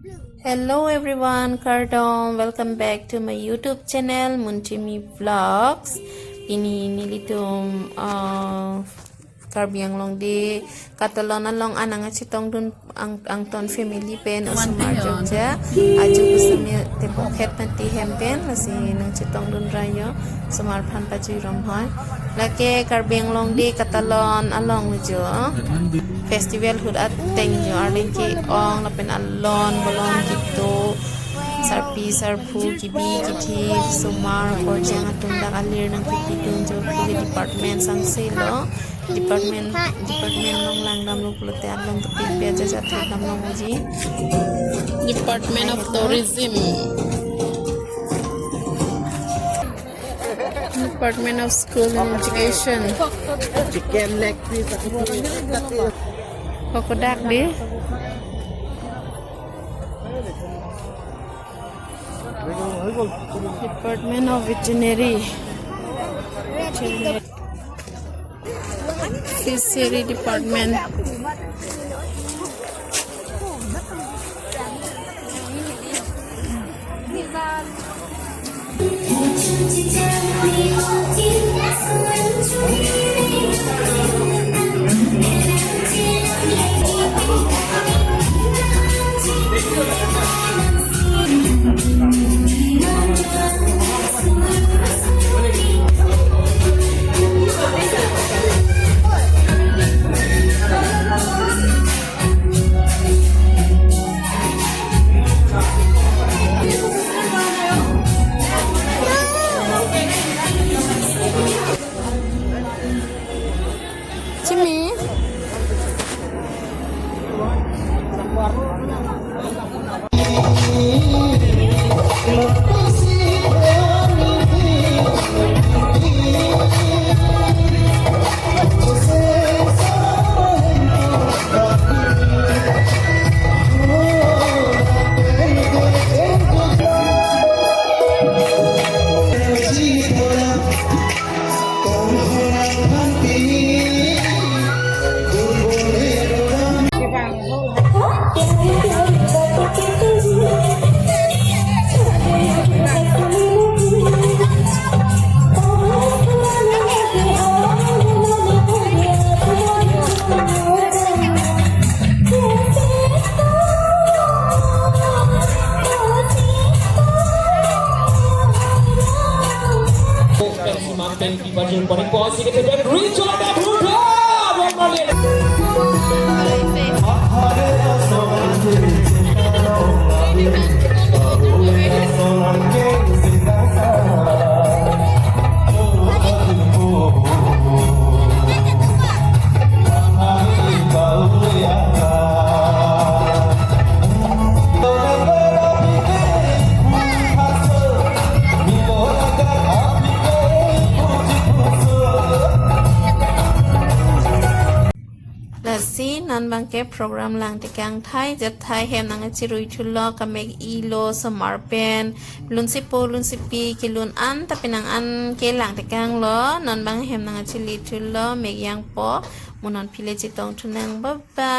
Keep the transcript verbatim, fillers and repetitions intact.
Hello everyone, kardom, welcome back to my YouTube channel, Munchimi Vlogs. Pini nelitum, uh, Karbi Anglong Day katalon along an nangchetongdun ang, angton family pen osomar Jogja. Aju pusami tepok het mati hem pen lasi nangchetongdun ra jo, osomar aphan pajui rom hoi. Lake Karbi Anglong Day katalon along jo. Festival ahut ateng jo, arleng ke-ong lapen alon bolon kedo, sarpi sarpo, kebi kethe, osomar korjang atum dak alir nangkepidun jo, ke department sangse lo. Department, department along langdamlo pulote along topic biar jaja thekdam long ji. Department of Tourism. Department of School and Education. Chicken leg piece. Kokodak di. Department of Veterinary. Fishery Department. Jimmy. Lasi non abangke program langtekang thai jat thai hem nangkachirui thulo, kamek-ilo osomar pen, lunsepo lunsepi kelun an ta penang an ke langtekanglo, non abang hem nangkachili thulo, mek yangpo, mo non phi le chetong thunang, bye bye.